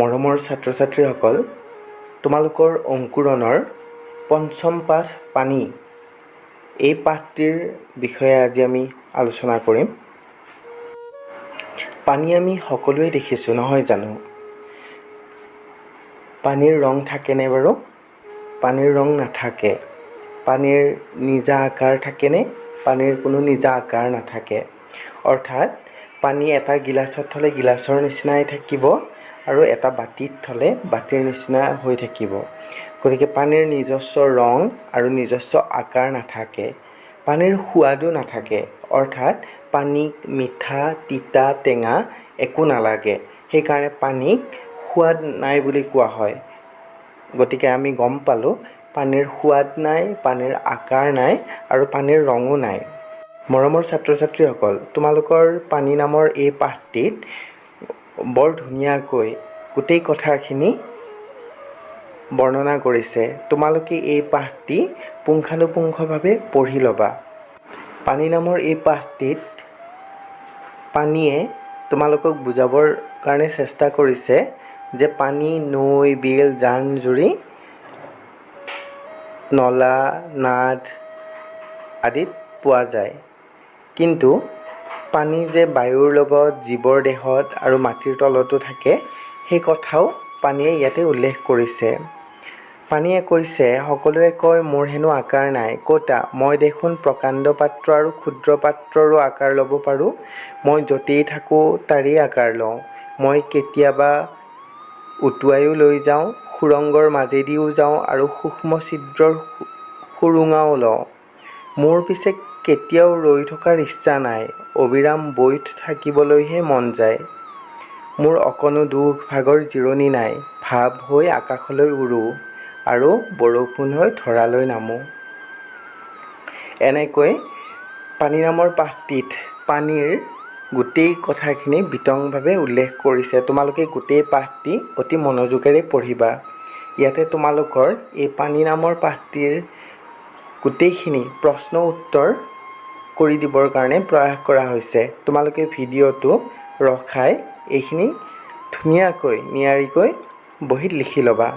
মৰমৰ ছাত্ৰ ছাত্ৰীসকল, তোমালোকৰ অংকুৰণৰ পঞ্চম পাঠ পানী, এই পাঠটিৰ বিষয়ে আজি আমি আলোচনা কৰিম। পানী আমি সকলোৱে দেখিছোঁ, নহয় জানো? পানীৰ ৰং থাকেনে বাৰু? পানীৰ ৰং নাথাকে। পানীৰ নিজা আকাৰ থাকেনে? পানীৰ কোনো নিজা আকাৰ নাথাকে। অৰ্থাৎ পানী এটা গিলাচত থ'লে গিলাচৰ নিচিনাই থাকিব আৰু এটা বাতিত থ'লে বাতিৰ নিচিনা হৈ থাকিব। গতিকে পানীৰ নিজস্ব ৰং আৰু নিজস্ব আকাৰ নাথাকে। পানীৰ সোৱাদো নাথাকে। অৰ্থাৎ পানীক মিঠা, তিতা, টেঙা একো নালাগে। সেইকাৰণে পানীক সোৱাদ নাই বুলি কোৱা হয়। গতিকে আমি গম পালোঁ, পানীৰ সোৱাদ নাই, পানীৰ আকাৰ নাই আৰু পানীৰ ৰঙো নাই। মৰমৰ ছাত্ৰ ছাত্ৰীসকল, তোমালোকৰ পানী নামৰ এই পাঠটিত বৰ ধুনীয়াকৈ গোটেই কথাখিনি বৰ্ণনা কৰিছে। তোমালোকে এই পাঠটি পুংখানুপুংখভাৱে পঢ়ি ল'বা। পানী নামৰ এই পাঠটিত পানীয়ে তোমালোকক বুজাবৰ কাৰণে চেষ্টা কৰিছে যে পানী নৈ, বিল, জান জুৰি, নলা, নাদ আদিত পোৱা যায়। কিন্তু পানী যে বায়ুৰ লগত, জীৱৰ দেহত আৰু মাটিৰ তলতো থাকে, সেই কথাও পানীয়ে ইয়াতে উল্লেখ কৰিছে। পানীয়ে কৈছে, সকলোৱে কয় মোৰ হেনো আকাৰ নাই। ক'তা, মই দেখোন প্ৰকাণ্ড পাত্ৰ আৰু ক্ষুদ্ৰ পাত্ৰৰো আকাৰ ল'ব পাৰোঁ। মই য'তেই থাকোঁ তাৰেই আকাৰ লওঁ। মই কেতিয়াবা উটুৱাইও লৈ যাওঁ, সুৰংগৰ মাজেদিও যাওঁ আৰু সূক্ষ্ম ছিদ্ৰৰ সুৰুঙাও লওঁ। মোৰ পিছে কেতিয়াও ৰৈ থকাৰ ইচ্ছা নাই, অবিৰাম বৈ থাকিবলৈহে মন যায়। মোৰ অকণো দুখ ভাগৰ জিৰণি নাই। ভাপ হৈ আকাশলৈ উৰোঁ আৰু বৰষুণ হৈ ধৰালৈ নামোঁ। এনেকৈ পানী নামৰ পাঠটিত পানীৰ গোটেই কথাখিনি বিতংভাৱে উল্লেখ কৰিছে। তোমালোকে গোটেই পাঠটি অতি মনোযোগেৰে পঢ়িবা। ইয়াতে তোমালোকৰ এই পানী নামৰ পাঠটিৰ গোটেইখিনি প্ৰশ্ন উত্তৰ কৰি দিবৰ কাৰণে প্ৰয়াস কৰা হৈছে। তোমালোকে ভিডিঅ'টো ৰখাই এইখিনি ধুনীয়াকৈ নিয়াৰিকৈ বহীত লিখি ল'বা।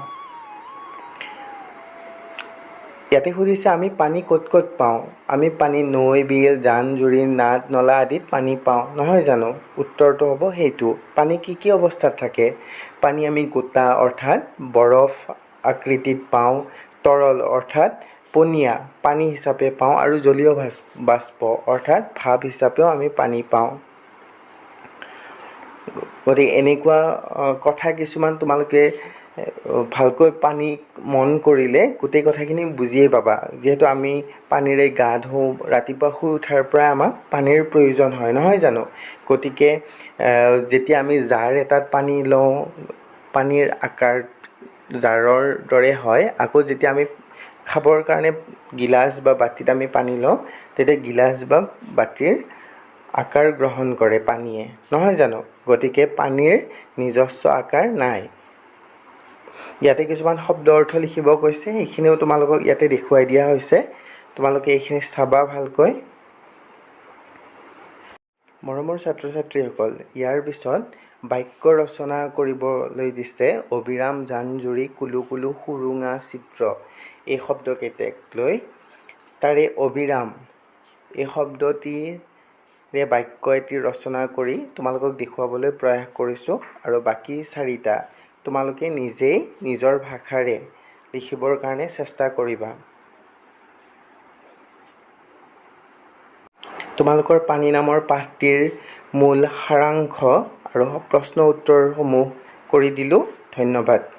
ইয়াতে সুধিছে, আমি পানী ক'ত ক'ত পাওঁ? আমি পানী নৈ, বিল, জান জুৰি, নাদ, নলা আদিত পানী পাওঁ, নহয় জানো? উত্তৰটো হ'ব সেইটো। পানী কি কি অৱস্থাত থাকে? পানী আমি গোটা অৰ্থাৎ বৰফ আকৃতিত পাওঁ, তৰল অৰ্থাৎ পনীয়া পানী হিচাপে পাওঁ আৰু জলীয় বাষ্প অৰ্থাৎ ভাপ হিচাপেও আমি পানী পাওঁ। গতিকে এনেকুৱা কথা কিছুমান তোমালোকে ভালকৈ পানী মন কৰিলে গোটেই কথাখিনি বুজিয়েই পাবা। যিহেতু আমি পানীৰে গা ধুওঁ, ৰাতিপুৱা শুই উঠাৰ পৰাই আমাক পানীৰ প্ৰয়োজন হয়, নহয় জানো? গতিকে যেতিয়া আমি জাৰ এটাত পানী লওঁ, পানীৰ আকাৰ জাৰৰ দৰে হয়। আকৌ যেতিয়া আমি খাবৰ কাৰণে গিলাচ বা বাতিত আমি পানী লওঁ, তেতিয়া গিলাচ বা বাতিৰ আকাৰ গ্ৰহণ কৰে পানীয়ে, নহয় জানো? গতিকে পানীৰ নিজস্ব আকাৰ নাই। ইয়াতে কিছুমান শব্দ অৰ্থ লিখিব কৈছে। এইখিনিও তোমালোকক ইয়াতে দেখুৱাই দিয়া হৈছে। তোমালোকে এইখিনি চাবা ভালকৈ। মৰমৰ ছাত্ৰ ছাত্ৰীসকল, ইয়াৰ পিছত বাক্য ৰচনা কৰিবলৈ দিছে। অবিৰাম, জান জুৰি, কুলু কুলু, সুৰুঙা, চিত্ৰ, এই শব্দকেইটাক লৈ। তাৰে অবিৰাম এই শব্দটিৰে বাক্য এটি ৰচনা কৰি তোমালোকক দেখুৱাবলৈ প্ৰয়াস কৰিছোঁ আৰু বাকী চাৰিটা তোমালোকে নিজেই নিজৰ ভাষাৰে লিখিবৰ কাৰণে চেষ্টা কৰিবা। তোমালোকৰ পানী নামৰ পাঠটিৰ মূল সাৰাংশ আৰু প্ৰশ্ন উত্তৰসমূহ কৰি দিলোঁ। ধন্যবাদ।